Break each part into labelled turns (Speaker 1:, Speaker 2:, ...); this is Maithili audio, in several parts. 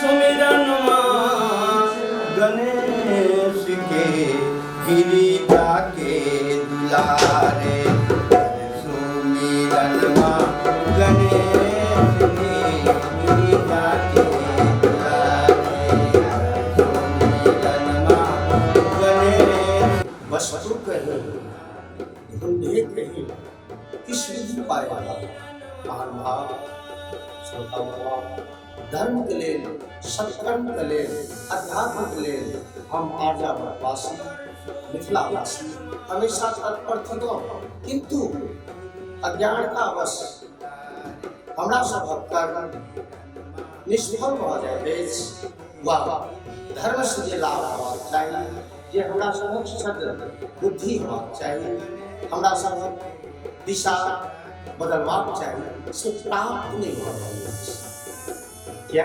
Speaker 1: सुमिरनमा गणेश के गिरिजा के दुलारे, सुमिरनमा गणेश के गिरिजा के दुलारे, सुमिरनमा गणेश।
Speaker 2: वस्तु कही ढूंढे कही किस विधि पाएगा। महानुभाव श्रोता बाबा, धर्म के लेल, सत्कर्म के लेल, अध्यात्म के लेल हम आर्यावर्तवासी मिथिलावासी हमेशा तत्पर थिकहुँ, किंतु अज्ञानतावश हमरा सभक कर्म निष्फल भऽ जाइत अछि वा धर्मसँ जे लाभ होबाक चाही, जे हमरा सभक सद बुद्धि होबाक चाही, हमरा सभक दिशा बदलबाक चाही, से प्राप्त नहि भऽ रहल अछि। किया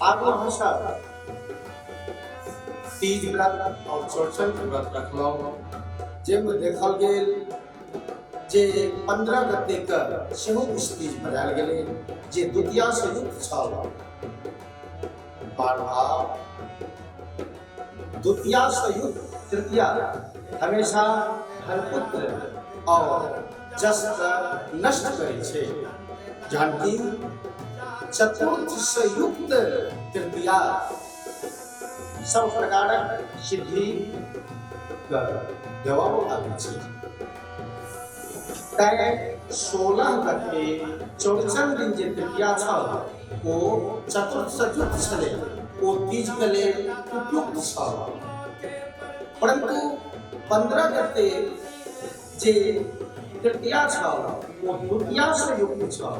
Speaker 2: आगू अहाँ सब तीज व्रत और चौड़चन के व्रत रखलहुँ, जाहिमे देखल गेल जे 15 गते के सेहो किछु तीज मनायल गेलै जे द्वितीया से युक्त छल। बार द्वितीया से युक्त तृतीया हमेशा धनपुत्र और जस के नष्ट करै छै, जहन कि चतुर्थ से युक्त तृतीया सब प्रकारक सिद्धि के देबऽ आबै छै। तैं 16 गते चौड़चन दिन जे तृतीया छल ओ चतुर्थ से युक्त छलै, ओ तीज के लेल उपयुक्त छल। परंतु 15 गते जे तृतीया छल ओ द्वितीया से युक्त छल।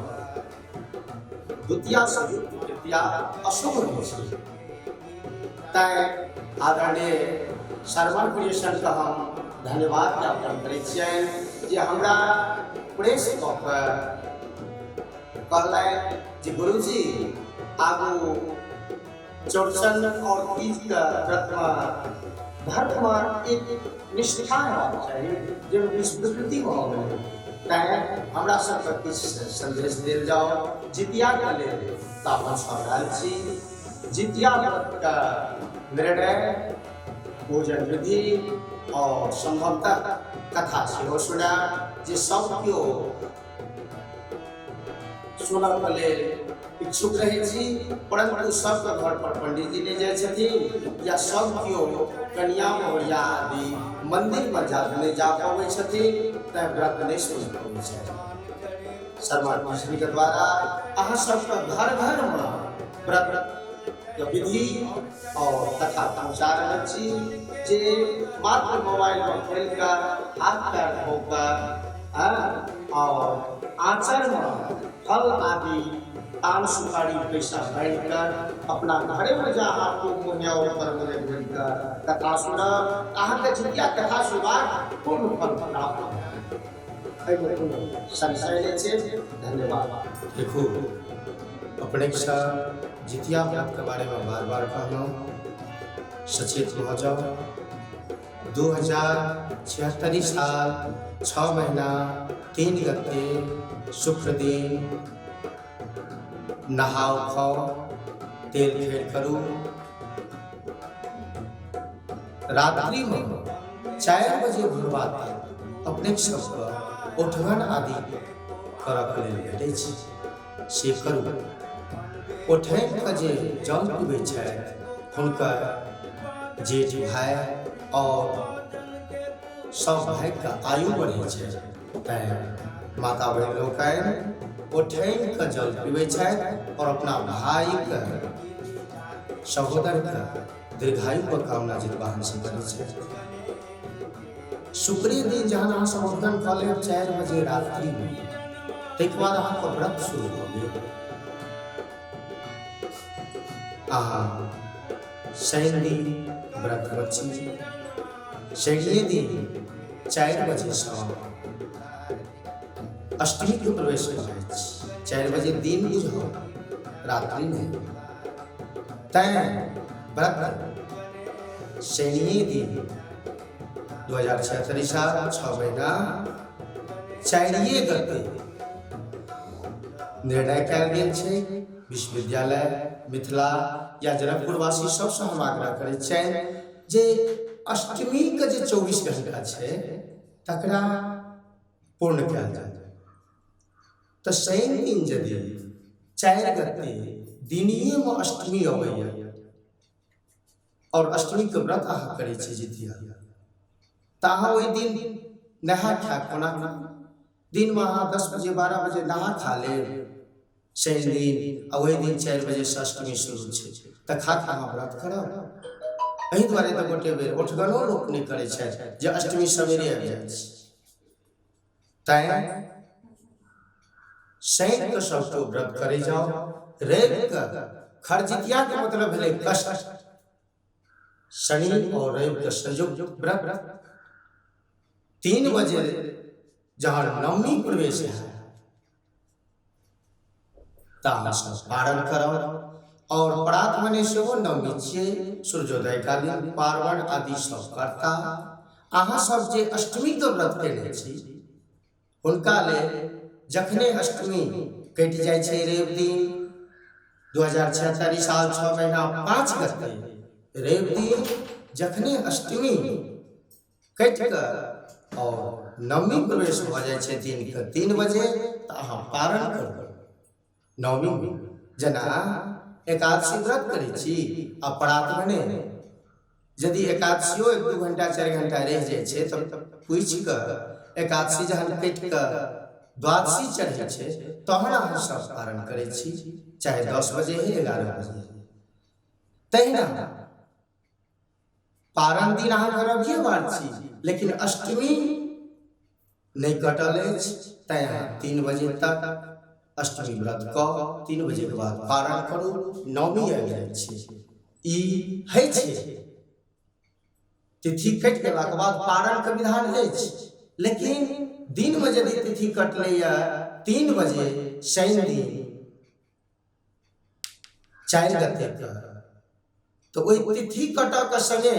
Speaker 2: द्वितीया से युक्त तृतीया अशुभ होइ छै। तैं आदरणीय शर्मा क्रिएशन के हम धन्यवाद ज्ञापन करै छियनि जे हमरा प्रेस कऽ कऽ कहलनि जे गुरुजी आगू चौड़चन और तीज के व्रत में धर्म में एक निष्ठा हेबाक चाही, जाहिमे विस्मृति भऽ गेलै। तैं हमरा सबके किछु संदेश देल जाओ जितिया के लेल। तऽ हम सब आयल छी जितिया व्रत के निर्णय, पूजन विधि और संभवतः कथा सेहो सुनायब, जे सब केओ सुनऽ लेल इच्छुक रहै छी, परंतु सबके घर पर पंडित जी नहि जाइ छथिन या सब केओ कनिया मोहरिया आदि मंदिर में जा नहि जा पबै छथिन, तैं व्रत नहि सुनि पबै छथि। शर्मा कृष्ण के द्वारा अहाँ सबके घर घर में व्रत के विधि और कथा पहुँचा रहल छी, जे मात्र मोबाइल में खोलि कऽ हाथ पैर धो कऽ और आंचर में फल आदि पान सुपारी पैसा बांटि कऽ अपना घरे में जा आपको मुहैया ऊपर मुने घुरि कऽ कथा सुनब, अहाँके जितिया कथा सुनबाक पूर्ण फल प्राप्त होयत, एहिमे कोनो संशय नहि छै। धन्यवाद।
Speaker 3: देखू, अपनेसँ जितिया व्रतके बारेमे बार बार कहलहुँ, सचेत भऽ जाउ। 2076 साल 6 महीना 3 गते शुक्र दिन नहाओ खाओ, तेल फेर करू। रात्रि में 4 बजे भोरबा तक अपने सबके ओठगन आदि करऽ के लेल भेटै छै, से करू। ओठगन के जे जल पीबै छथि हुनकर जेठ भाय और सब भाइके आयु बढ़ै छै, तैं माता बहिन लोकनि ओठगन के जल पीबै छथि और अपना भाइके सहोदरके दीर्घायुके कामना जितवाहन से करै छथि। शुक्रे दिन जहन अहाँ सब ओठगन कऽ लेब 4 बजे रात्रिमे, ताहिके बाद अहाँके व्रत शुरू भऽ गेल। अहाँ शनि दिन व्रत छी, शनिए दिन 4 बजेसँ अष्टमीके प्रवेश करै छी। 4 बजे दिन बुझौ, रात्रि नहि। तैं व्रत शनिए दिन 2076 साल 6 महीना 4 गते निर्णय कयल गेल छै। विश्वविद्यालय मिथिला या जनकपुरवासी सबसँ हम आग्रह करै छियनि जे अष्टमीके जे 24 घंटा छै तकरा पूर्ण कयल जाय। तऽ शनि दिन यदि 4 गते दिनिएमे अष्टमी अबैया और अष्टमीके व्रत अहाँ करै छी जितिया, तऽ अहाँ ओहि दिन नहा खा कोना करू? दिनमे अहाँ 10 बजे 12 बजे नहा खा लेब शनि दिन, आ ओहि दिन 4 बजेसँ अष्टमी शुरू छै, तऽ खा कऽ अहाँ व्रत करब। एहि दुआरे तऽ गोटे बेर ओठगनो लोक नहि करै छथि जे अष्टमी सवेरे आबि जाइ छै। तैँ शनिके सबके व्रत करै जाउ। रविके खरजितियाके मतलब भेलै कष्ट, शनि और रविके संयुक्त व्रत 3 बजे जहन नवमी प्रवेश है तऽ अहाँ सब पारण करब। और प्रात मने सेहो नवमी छियै, सूर्योदय कालीन पार्वण आदि सब करता। अहाँ सब जे अष्टमीके व्रत केने छी हुनका लेल जखने अष्टमी कटि जाइ छै रवि दिन 2076 साल 6 महीना 5 गते रवि दिन जखने अष्टमी कटि कऽ और नवमी प्रवेश भऽ जाइ छै दिनके 3 बजे, तऽ अहाँ पारण करू नवमी। जेना एकादशी व्रत करै छी आ प्रात भने यदि एकादशियो 1-2 घंटा 4 घंटा रहि जाइ छै तऽ पूछि कऽ एकादशी जहन कटि कऽ द्वादशी चढ़ै छै तहन अहाँ सब पारण करै छी, चाहे 10 बजे ही 11 बजे। तहिना पारण दिन अहाँके रविए वार छी, लेकिन अष्टमी नहि कटल अछि, तैँ अहाँ 3 बजे तक अष्टमी व्रत कऽ 3 बजेके बाद पारण करू, नवमी आबि जाइ छै। ई होइ छै तिथि कटि गेलाके बाद पारणके विधान अछि, लेकिन दिनमे यदि तिथि कटलैए 3 बजे शनि दिन 4 गतेके, तऽ ओहि तिथि कटऽके सङ्गे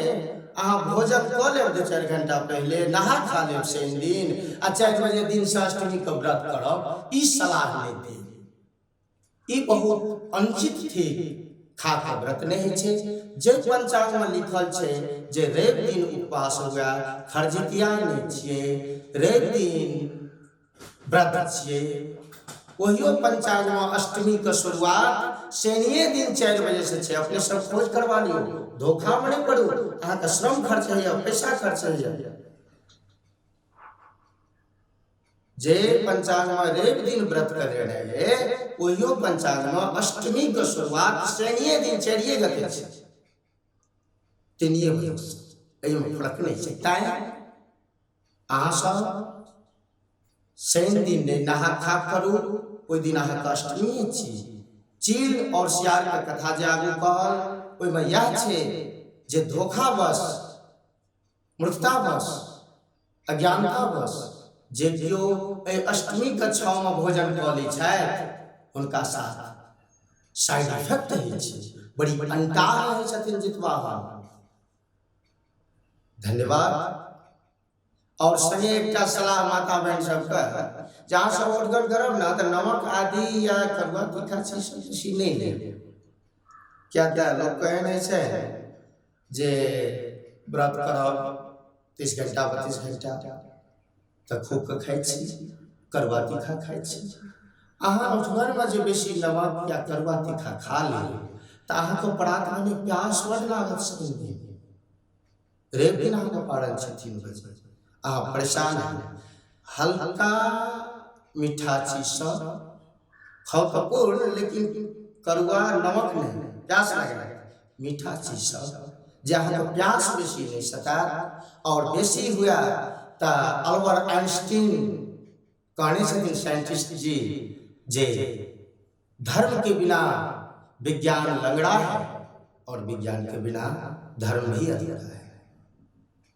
Speaker 3: अहाँ भोजन कऽ लेब 2-4 घंटा पहिले, नहा खा लेब शनि दिन आ 4 बजे दिनसँ अष्टमीके व्रत करब, ई सलाह नहि देब, ई बहुत अनुचित थिक। खा कऽ व्रत नहि होइ छै। जे पंचांगमे लिखल छै जे रवि दिन उपवास हुए, खरजितिया नहि छियै, रवि दिन व्रत छियै, ओहियो पंचांगमे अष्टमीके शुरुआत शनिए दिन 4 बजेसँ छै। अपने सब खोज करवा लियौ, धोखामे नहि पड़ू, अहाँके श्रम खर्च होइए, पैसा खर्च होइए। जे पंचांगमे रवि दिन व्रत करे रहे ओहियो पंचांगमे अष्टमीके शुरुआत शनिए दिन 4 गते छै, 3 बजे, एहिमे फर्क नहि छै। तैँ अहाँ सब शनि दिन नहि नहा खा करू, ओहि दिन अहाँके अष्टमी छी। चील और सियारके कथा जे आगू कहल ओहिमे इएह छै जे धोखावश, मूर्खतावश, अज्ञानतावश जे केओ एहि अष्टमीके छाँवमे भोजन कऽ लै छथि हुनका साथ साइड इफेक्ट होइ छै, बड़ी अंटाह होइ छथिन जितवाहन। धन्यवाद। और संगे एकटा सलाह माता बहन सबके, जहाँ सब ओठगन करब ने तऽ नमक आदि या करुआ तीखा चीज सब बेसी नहि लेब। किया तऽ लोक कहै नहि छै जे व्रत करब 30 घंटा 32 घंटा तऽ खूब के खाइ छी, करुआ तीखा खाइ छी। अहाँ ओठगनमे जे बेसी नमक या करुआ तीखा खा ली तऽ अहाँके प्रात भने प्यास बड्ड लागत। शनि दिन रवि दिन अहाँके पारण छै 3 बजे, अहाँ परेशान है, हल्का मीठा चीज सब खाउ तऽ पूर्ण, लेकिन करुआ नमक नहि, प्यास लागल मीठा चीज सब जे अहाँके प्यास बेसी नहि सतायत। और बेसी हुए तऽ अल्बर्ट आइंस्टीन कहने छथिन साइंटिस्ट जी जे धर्म के बिना विज्ञान लंगड़ा है और विज्ञान के बिना धर्म भी अधूरा है।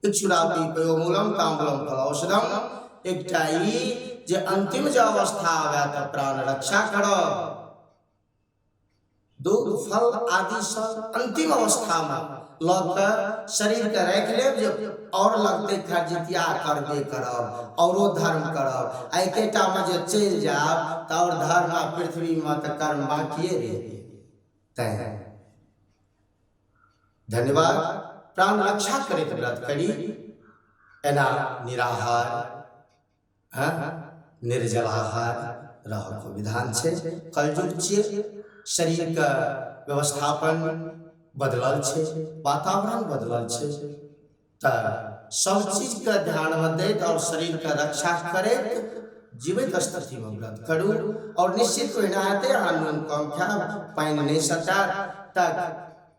Speaker 3: इक्षुरापि पयोमूलम ताम्बलम फल औषधम, एकटा ई जे अंतिम जे अवस्था आवे तऽ प्राण रक्षा करब, दूध फल आदि सब अंतिम अवस्था में
Speaker 2: लऽ कऽ शरीरके राखि लेब जे आओर लगतै खर जितिया करबे करब, औरो धर्म करब। आ एकेटामे जे चलि जायब तऽ आओर धर्म आ पृथ्वीमे तऽ कर्म बाँकिए रहि गेल। तैँ धन्यवाद। प्राण रक्षा करैत व्रत करी, एना निराहार निर्जलाहार रहऽके विधान छै। कलयुग छियै, शरीरके व्यवस्थापन बदलल छै, वातावरण बदलल छै, तऽ सब चीजके ध्यानमे दैत आओर शरीरके रक्षा करैत जीवित स्थितिमे व्रत करू। आओर निश्चित ओहिना हेतै, अहाँ नून कम खायब, पानि नहि सटायत, तऽ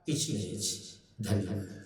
Speaker 2: किछु नहि अछि। धन्यवाद।